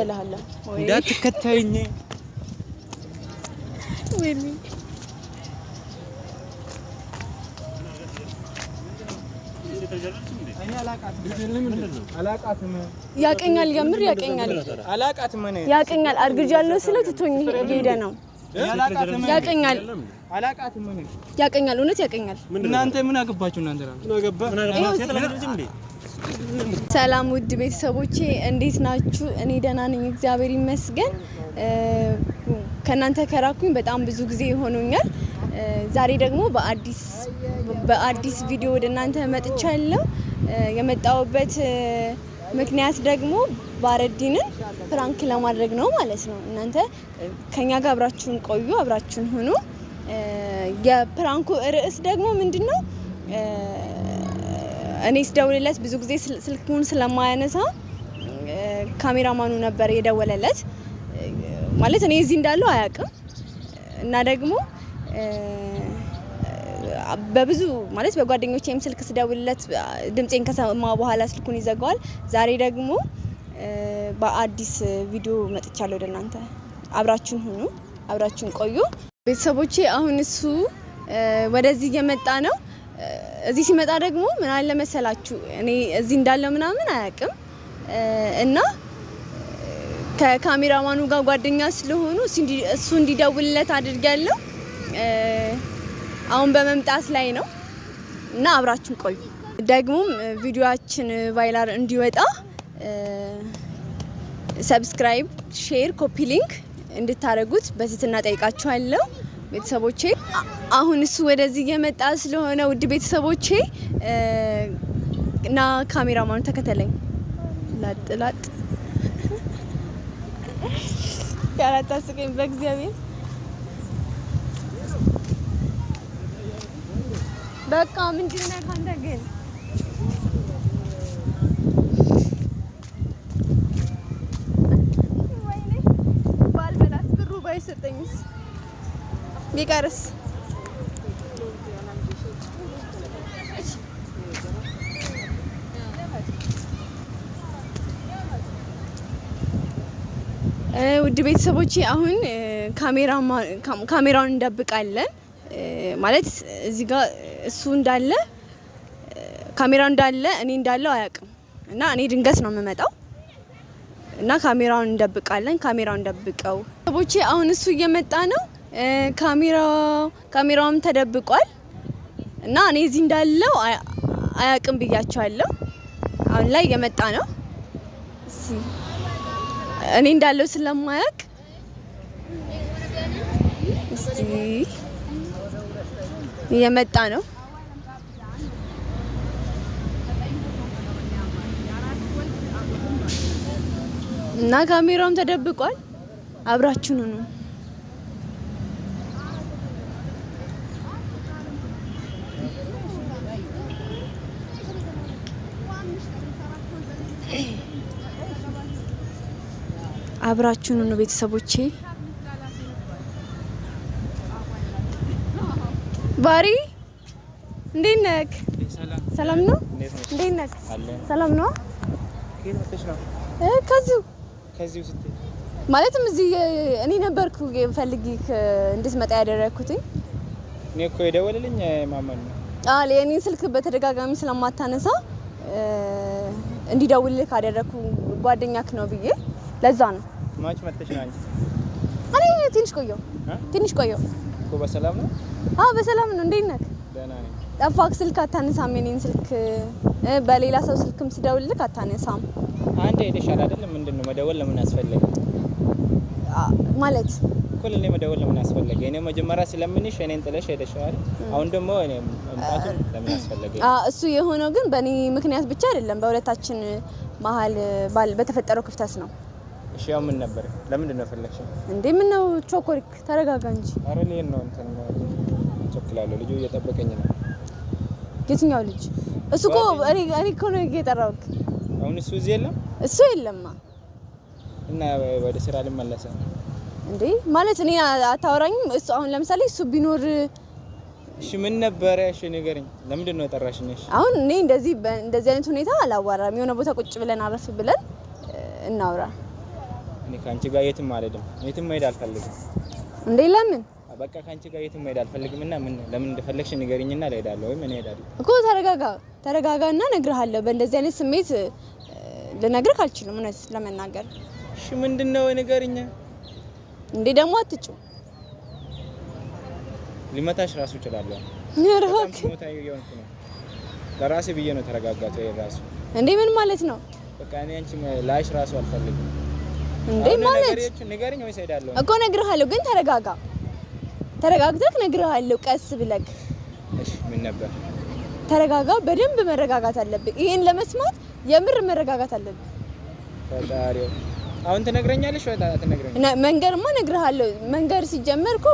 እልሃለሁ። እንዳትከተይኝ። ወይኔ ያቀኛል፣ የምር ያቀኛል፣ ያቀኛል። አርግጃለሁ ስለው ትቶኝ እየሄደ ነው። ያቀኛል፣ ያቀኛል፣ እውነት ያቀኛል። እናንተ ምን አገባችሁ? እናንተ ሰላም ውድ ቤተሰቦቼ እንዴት ናችሁ? እኔ ደህና ነኝ፣ እግዚአብሔር ይመስገን። ከእናንተ ከራኩኝ በጣም ብዙ ጊዜ ሆኖኛል። ዛሬ ደግሞ በአዲስ ቪዲዮ ወደ እናንተ መጥቻለሁ። የመጣሁበት ምክንያት ደግሞ ባረዲንን prank ለማድረግ ነው ማለት ነው። እናንተ ከኛ ጋር አብራችሁን ቆዩ፣ አብራችሁን ሁኑ። የ prank ኡ ርዕስ ደግሞ ምንድን ነው? እኔ ስደውልለት ብዙ ጊዜ ስልኩን ስለማያነሳ ካሜራማኑ ነበር የደወለለት። ማለት እኔ እዚህ እንዳለው አያውቅም እና ደግሞ በብዙ ማለት በጓደኞቼም ስልክ ስደውልለት ድምፄን ከሰማ በኋላ ስልኩን ይዘጋዋል። ዛሬ ደግሞ በአዲስ ቪዲዮ መጥቻለሁ ወደ እናንተ። አብራችሁን ሁኑ፣ አብራችሁን ቆዩ ቤተሰቦቼ። አሁን እሱ ወደዚህ እየመጣ ነው። እዚህ ሲመጣ ደግሞ ምን አለ መሰላችሁ እኔ እዚህ እንዳለው ምናምን አያውቅም እና ከካሜራማኑ ጋር ጓደኛ ስለሆኑ እሱ እንዲደውልለት አድርጊያለሁ። አሁን በመምጣት ላይ ነው እና አብራችን ቆዩ። ደግሞም ቪዲዮአችን viral እንዲወጣ subscribe፣ share፣ copy link እንድታደርጉት በትህትና ጠይቃችኋለሁ ቤተሰቦቼ። አሁን እሱ ወደዚህ እየመጣ ስለሆነ ውድ ቤተሰቦቼ እና ካሜራማኑ ተከተለኝ። ላጥ ላጥ ያላታስቀኝ በእግዚአብሔር። በቃ ምንድን ነህ አንተ ግን? ወይኔ ባልበላስ ብሩ ባይሰጠኝስ ቢቀርስ? ውድ ቤተሰቦቼ አሁን ካሜራውን እንደብቃለን። ማለት እዚህ ጋር እሱ እንዳለ ካሜራው እንዳለ እኔ እንዳለው አያውቅም እና እኔ ድንገት ነው የምመጣው እና ካሜራውን እንደብቃለን። ካሜራውን እንደብቀው ቤተሰቦቼ። አሁን እሱ እየመጣ ነው። ካሜራውም ተደብቋል እና እኔ እዚህ እንዳለው አያውቅም ብያቸዋለሁ። አሁን ላይ እየመጣ ነው። እኔ እንዳለው ስለማያውቅ እስቲ እየመጣ ነው። እና ካሜራውም ተደብቋል። አብራችሁን ነው። አብራችሁን ነው ቤተሰቦቼ። ባሪ እንዴት ነህ? ሰላም ነው? እንዴት ነህ? ሰላም ነው? ከዚሁ ማለትም እዚህ እኔ ነበርኩ ፈልጊህ እንድትመጣ ያደረግኩትኝ። እኔ እኮ የደወለልኝ ማመን ነው። አዎ የእኔን ስልክ በተደጋጋሚ ስለማታነሳ እንዲደውልልህ ካደረግኩ ጓደኛክ ነው ብዬ ለዛ ነው። ማች መጥተሽ ነው አንቺ? እኔ ትንሽ ቆየሁ። ትንሽ ቆየሁ እኮ። በሰላም ነው? አዎ በሰላም ነው። እንዴት ነህ? ደህና ነኝ። ጠፋክ። ስልክ አታነሳም። የእኔን ስልክ በሌላ ሰው ስልክም ስደውልልህ አታነሳም። አንድ ሄደሻል አይደለም? ምንድን ነው መደወል ለምን አስፈለገ? ማለት እኮ ለእኔ መደወል ለምን አስፈለገ? እኔ መጀመሪያ ስለምንሽ እኔን ጥለሽ ሄደሻል። አሁን ደግሞ እኔ መምጣቱ ለምን አስፈለገ? እሱ የሆነው ግን በእኔ ምክንያት ብቻ አይደለም፣ በሁለታችን መሀል በተፈጠረው ክፍተት ነው። እሺ ያው ምን ነበር? ለምንድን ነው የፈለግሽው? እንዴ ምን ነው ቾኮሪክ፣ ተረጋጋ እንጂ። ኧረ እኔን ነው እንትን ቸኩላለሁ። ልጁ እየጠበቀኝ ነው። የትኛው ልጅ? እሱ እኮ እኔ እኮ ነው የጠራሁት። አሁን እሱ እዚህ የለም። እሱ የለማ። እና ወደ ስራ ልመለስ እንዴ ማለት እኔ አታወራኝም? እሱ አሁን ለምሳሌ እሱ ቢኖር እሺ ምን ነበረ? እሺ ንገረኝ። ለምንድን ነው የጠራሽኝ? እሺ አሁን እኔ እንደዚህ አይነት ሁኔታ አላዋራም። የሆነ ቦታ ቁጭ ብለን አረፍ ብለን እናውራ። እኔ ከአንቺ ጋር የትም አልሄድም። የትም መሄድ አልፈልግም። እንዴ ለምን? በቃ ከአንቺ ጋር የትም መሄድ አልፈልግም። እና ምን ለምን እንደፈለግሽ ንገሪኝና እሄዳለሁ ወይም እኔ እሄዳለሁ። እኮ ተረጋጋ፣ ተረጋጋና እነግርሃለሁ። በእንደዚህ አይነት ስሜት ልነግርህ አልችልም፣ እውነት ለመናገር። እሺ ምንድነው ንገሪኝ። እንዴ ደግሞ አትጩ። ሊመታሽ ራሱ እችላለሁ። ነው ለራሴ ብዬ ነው ተረጋጋቱ። ይሄ ራሱ እንዴ ምን ማለት ነው? በቃ እኔ አንቺ ላይሽ ራሱ አልፈልግም። እንዴ ማለት ንገሪኝ ወይስ እሄዳለሁ? እኮ እነግርሃለሁ፣ ግን ተረጋጋ። ተረጋግተህ እነግርሃለሁ፣ ቀስ ብለህ። እሺ ምን ነበር? ተረጋጋ። በደንብ መረጋጋት አለብህ። ይሄን ለመስማት የምር መረጋጋት አለብህ። ፈጣሪው አሁን ትነግረኛለሽ ወይ አትነግረኝም? መንገርማ እነግርሃለሁ። መንገር ሲጀመር እኮ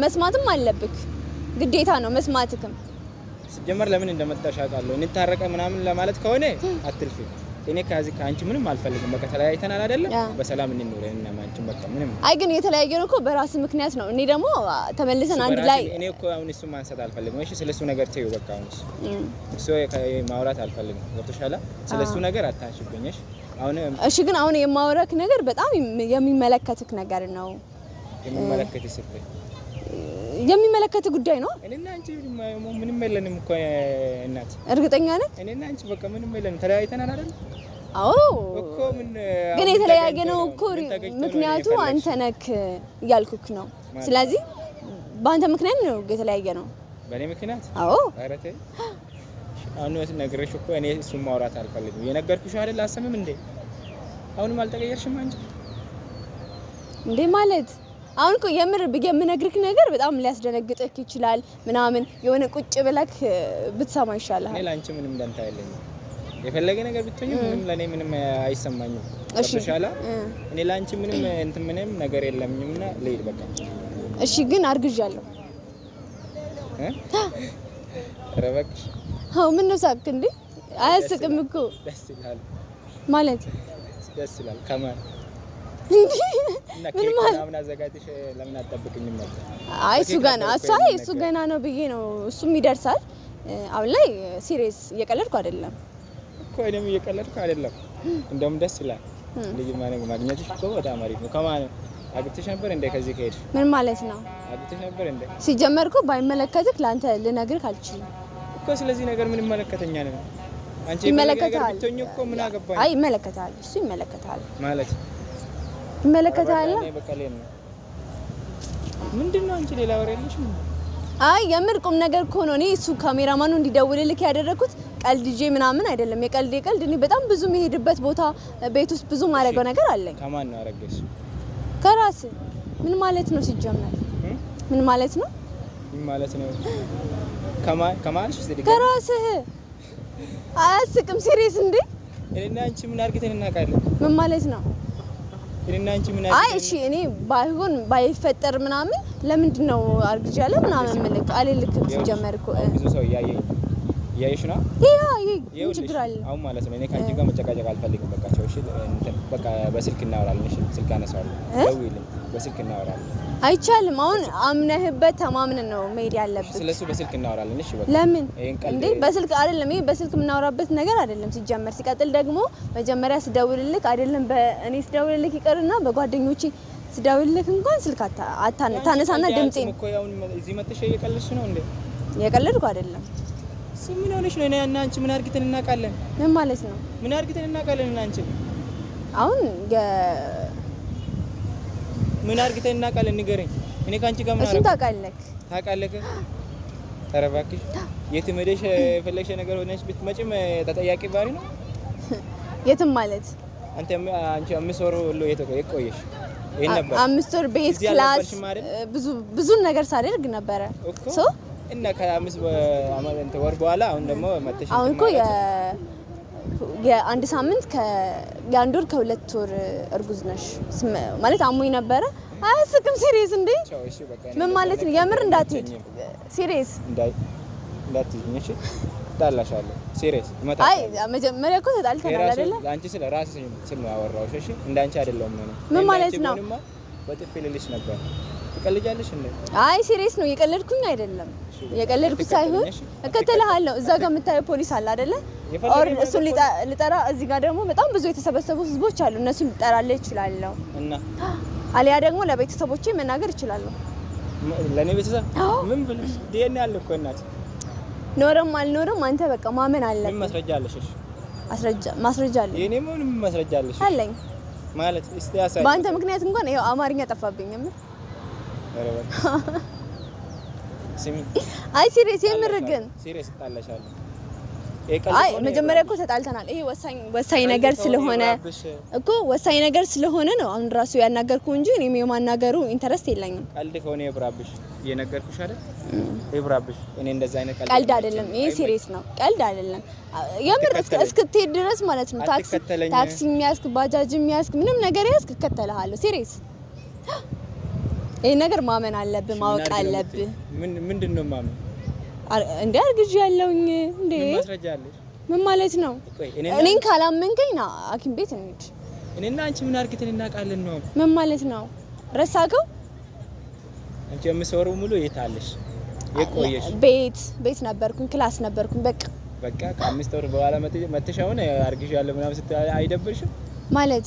መስማትም አለብህ፣ ግዴታ ነው መስማትክም። ሲጀመር ለምን እንደመጣሽ አውቃለሁ። እንታረቀ ምናምን ለማለት ከሆነ አትልፊ። እኔ ከዚህ ከአንቺ ምንም አልፈልግም። በቃ ተለያይተናል አይደለ? በሰላም እንኖር እና አንቺም በቃ ምንም። አይ ግን የተለያየነው እኮ በራስ ምክንያት ነው። እኔ ደግሞ ተመልሰን አንድ ላይ እኔ እኮ አሁን እሱ ማንሳት አልፈልግም። እሺ ስለሱ ነገር ተይው በቃ። አሁን እሱ ማውራት አልፈልግም። ገብቶሻል? ስለሱ ነገር አታንሺብኝ። እሺ አሁን እሺ። ግን አሁን የማወራክ ነገር በጣም የሚመለከትክ ነገር ነው። የሚመለከት ስትይ የሚመለከት ጉዳይ ነው። እኔና አንቺ ምንም የለንም እኮ እናት። እርግጠኛ ነህ? እኔና አንቺ በቃ ምንም የለንም፣ ተለያይተናል አይደል? አዎ እኮ ምን ግን የተለያየ ነው እኮ ምክንያቱ አንተ ነክ እያልኩክ ነው። ስለዚህ በአንተ ምክንያት ነው የተለያየ ነው። በእኔ ምክንያት? አዎ። ኧረ ተይ አሁን ነግሬሽ እኮ እኔ እሱን ማውራት አልፈልግም። የነገርኩሽ አይደል? አሰምም እንዴ? አሁንም አልተቀየርሽም አንቺ እንዴ ማለት አሁን እኮ የምር የምነግርክ ነገር በጣም ሊያስደነግጥህ ይችላል ምናምን የሆነ ቁጭ ብለክ ብትሰማ ይሻላል። እኔ ለአንቺ ምንም ደንታ የለኝም። የፈለገ ነገር ብትሆኚ ምንም ለእኔ ምንም አይሰማኝም። እሺ እኔ ለአንቺ ምንም እንትን ምንም ነገር የለኝም እና ልሂድ በቃ። እሺ ግን አርግዣለሁ። ኧረ እባክሽ። አዎ ምን ነው ሳቅክ እንዴ? አያስቅም እኮ። ደስ ይላል ማለት ደስ ይላል ከማን እንዴ? ምን ማለት ምናምን አዘጋጅተሽ ለምን አትጠብቅኝም ነበር? አይ እሱ ገና እሱ አይ እሱ ገና ነው ብዬ ነው። እሱም ይደርሳል። አሁን ላይ serious እየቀለድኩ አይደለም እኮ እኔም እየቀለድኩ አይደለም። እንደውም ደስ ይላል። ልጅ ማግኘትሽ እኮ በጣም አሪፍ ነው። ከማን አግብተሽ ነበር እንደ ከዚህ ከሄድሽ? ምን ማለት ነው? አግብተሽ ነበር እንደ? ሲጀመር እኮ ባይመለከትክ ለአንተ ልነግርህ አልችልም እኮ። ስለዚህ ነገር ምን ይመለከተኛል? አንቺ ይመለከታል እኮ ምን አገባኝ? አይ ይመለከታል፣ እሱ ይመለከታል ማለት ይመለከታል። ምንድን ነው አንቺ ሌላ ወሬ የለሽም? አይ የምር ቁም ነገር እኮ ነው። እኔ እሱ ካሜራማኑ እንዲደውልልክ ያደረኩት ቀልድ ይዤ ምናምን አይደለም። የቀልድ የቀልድ እኔ በጣም ብዙ የሚሄድበት ቦታ ቤት ውስጥ ብዙ ማድረገው ነገር አለኝ። ከማን ነው ያረገሽ? ከራስ። ምን ማለት ነው ሲጀመር? ምን ማለት ነው? ምን ማለት ነው? ከማን ከማንሽ? ከራስህ። አያስቅም። serious እንዴ? እኔና አንቺ ምን አድርገን እናውቃለን? ምን ማለት ነው? እኔና አንቺ ምን አይ እሺ፣ እኔ ባይሆን ባይፈጠር ምናምን ለምንድን ነው አርግዣለሁ ምናምን ምልክ አልልክም። ሲጀመር እኮ ብዙ ሰው እያየኝ እያየሽ ነው። ይሄ ምን ችግር አለ አሁን ማለት ነው። እኔ ከአንቺ ጋር መጨቃጨቅ አልፈልግም። በቃ ቻው። እሺ እንትን በቃ በስልክ እናወራለን። እሺ ስልክ አነሳዋለሁ። ደውዪልኝ፣ በስልክ እናወራለን። አይቻልም። አሁን አምነህበት ተማምነን ነው መሄድ ያለብህ። ስለሱ በስልክ እናወራለን። እሺ በቃ ለምን እንዴ? በስልክ አይደለም፣ ይሄ በስልክ የምናወራበት ነገር አይደለም ሲጀመር። ሲቀጥል ደግሞ መጀመሪያ ስደውልልክ አይደለም በእኔ ስደውልልክ ይቅርና በጓደኞቼ ስደውልልክ እንኳን ስልክ ታነሳና ድምጼን እኮ ያው እዚህ መጥተሽ እየቀለድሽ ነው እንዴ? እየቀለድኩ አይደለም። ምን ሆነሽ ነው? እኔ እና አንቺ ምን አድርግተን እናውቃለን? ምን ማለት ነው? ምን አድርግተን እናውቃለን? እና አንቺ አሁን ምን አድርግተን እናውቃለን? ንገረኝ። እኔ ከአንቺ ጋር ምን እሱን ታውቃለህ? ታውቃለህ? ኧረ እባክሽ የትም ሄደሽ የፈለግሽ ነገር ሆነሽ ብትመጪም ተጠያቂ ባሪ ነው። የትም ማለት አንተ አንቺ 5 ወር ሁሉ የት ቆየሽ? ይሄን ነበር 5 ወር ቤት class ብዙ ብዙ ነገር ሳደርግ ነበረ so እና ከአምስት ወር በኋላ አሁን ደግሞ መተሽ አሁን እኮ የአንድ ሳምንት የአንድ ወር ከ2 ወር እርጉዝ ነሽ ማለት አሞኝ ነበረ። አያስቅም። serious እንዴ? ምን ማለት ነው? የምር እንዳትሄድ serious እንዳትሄድ። እሺ እጣላሻለሁ። serious አይ መጀመሪያ እኮ ተጣልተናል አይደለ? አንቺ ስለ ራስሽ ስል ነው ያወራሁሽ። እሺ እንዳንቺ አይደለሁም እኔ። ምን ማለት ነው? በጥፊ ልልሽ ነበር። ትቀልጃለሽ እንዴ? አይ serious ነው፣ እየቀለድኩኝ አይደለም። እየቀለድኩ ሳይሆን እከተልሃለሁ። እዛ ጋር የምታየው ፖሊስ አለ አይደለ? Or እሱን ልጠራ። እዚህ ጋር ደግሞ በጣም ብዙ የተሰበሰቡ ህዝቦች አሉ። እነሱን ልጠራልህ እችላለሁ። እና አሊያ ደግሞ ለቤተሰቦቼ መናገር እችላለሁ። ለእኔ ቤተሰብ ምን ብለሽ? ዲኤንኤ አለ እኮ እናት። ኖረም አልኖረም አንተ በቃ ማመን አለብህ። ምን ማስረጃ አለሽ? እሺ ማስረጃ አለኝ። የኔ ምን ማስረጃ አለሽ? አለኝ ማለት እስቲ አሳይ። በአንተ ምክንያት እንኳን ይኸው አማርኛ ጠፋብኝ። የምር ስሚ፣ አይ serious፣ የምር ግን serious እጣላሻለሁ። አይ መጀመሪያ እኮ ተጣልተናል። ይሄ ወሳኝ ወሳኝ ነገር ስለሆነ እኮ ወሳኝ ነገር ስለሆነ ነው አሁን ራሱ ያናገርኩ እንጂ እኔም የማናገሩ interest የለኝም። ቀልድ ከሆነ ይብራብሽ፣ እየነገርኩሽ አይደል? ይብራብሽ። እኔ እንደዛ አይነት ቀልድ አይደለም። ይሄ serious ነው፣ ቀልድ አይደለም። የምር እስክትሄድ ድረስ ማለት ነው። ታክሲ ታክሲ የሚያስክ ባጃጅ የሚያስክ ምንም ነገር ያስክ እከተልሃለሁ። Serious ይሄ ነገር ማመን አለብህ፣ ማወቅ አለብህ። ምን ምንድን ነው ማመን? እንዴ አርግዤ ያለውኝ እንዴ? ማስረጃ አለሽ? ምን ማለት ነው? እኔን ካላመንከኝ ና ሐኪም ቤት እንሂድ። እኔና አንቺ ምን አርግተን እናውቃለን ነው? ምን ማለት ነው? ረሳከው? አንቺ የምትሰሪው ሙሉ የት አለሽ? የቆየሽ ቤት ቤት ነበርኩኝ፣ class ነበርኩኝ። በቃ በቃ ከአምስት ወር በኋላ መተሽ አሁን አርግዣለሁ ምናምን ስትይ አይደብርሽም? ማለት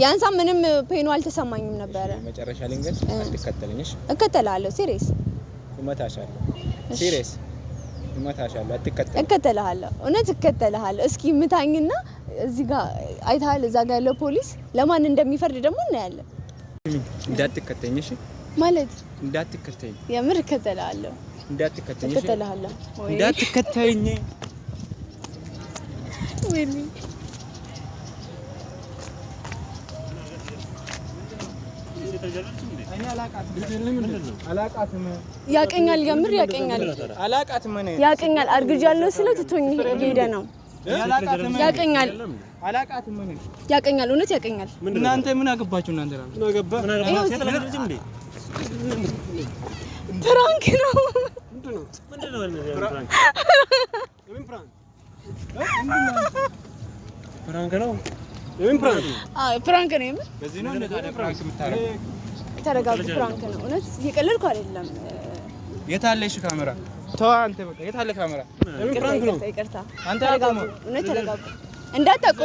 ያንሳ ምንም pain ኡ አልተሰማኝም ነበረ። መጨረሻ ልንገርሽ፣ አትከተለኝ። እሺ? እከተልሃለሁ። Serious እመታሻለሁ። Serious እመታሻለሁ። አትከተለኝ። እከተልሃለሁ። እውነት እከተልሃለሁ። እስኪ ምታኝና እዚህ ጋር አይተሃል፣ እዛ ጋር ያለው ፖሊስ ለማን እንደሚፈርድ ደግሞ እናያለን። እንዳትከተኝ። እሺ? ማለት እንዳትከተኝ። የምር እከተልሃለሁ። እንዳትከተኝ። እሺ? እከተልሃለሁ። እንዳትከተኝ። ወይኔ ያቀኛል፣ የምር ያቀኛል፣ ያቀኛል። አርግዣለሁ ስለው ትቶኝ እየሄደ ነው። ያቀኛል፣ ያቀኛል፣ እውነት ያቀኛል። እናንተ ምን አገባችሁ? እናንተ Prank ነው። Prank ነው። Prank ነው። የምር በዚህ ነው እንደ ታዲያ prank የምታደርገው? ተረጋጉ። Prank ነው። እውነት እየቀለድኩ አይደለም። የት አለ እሺ ካሜራ? ተው አንተ በቃ የት አለ ካሜራ? ይቅርታ፣ ይቅርታ። ተረጋጉ። እውነት ተረጋጉ። እንዳታቆሙ።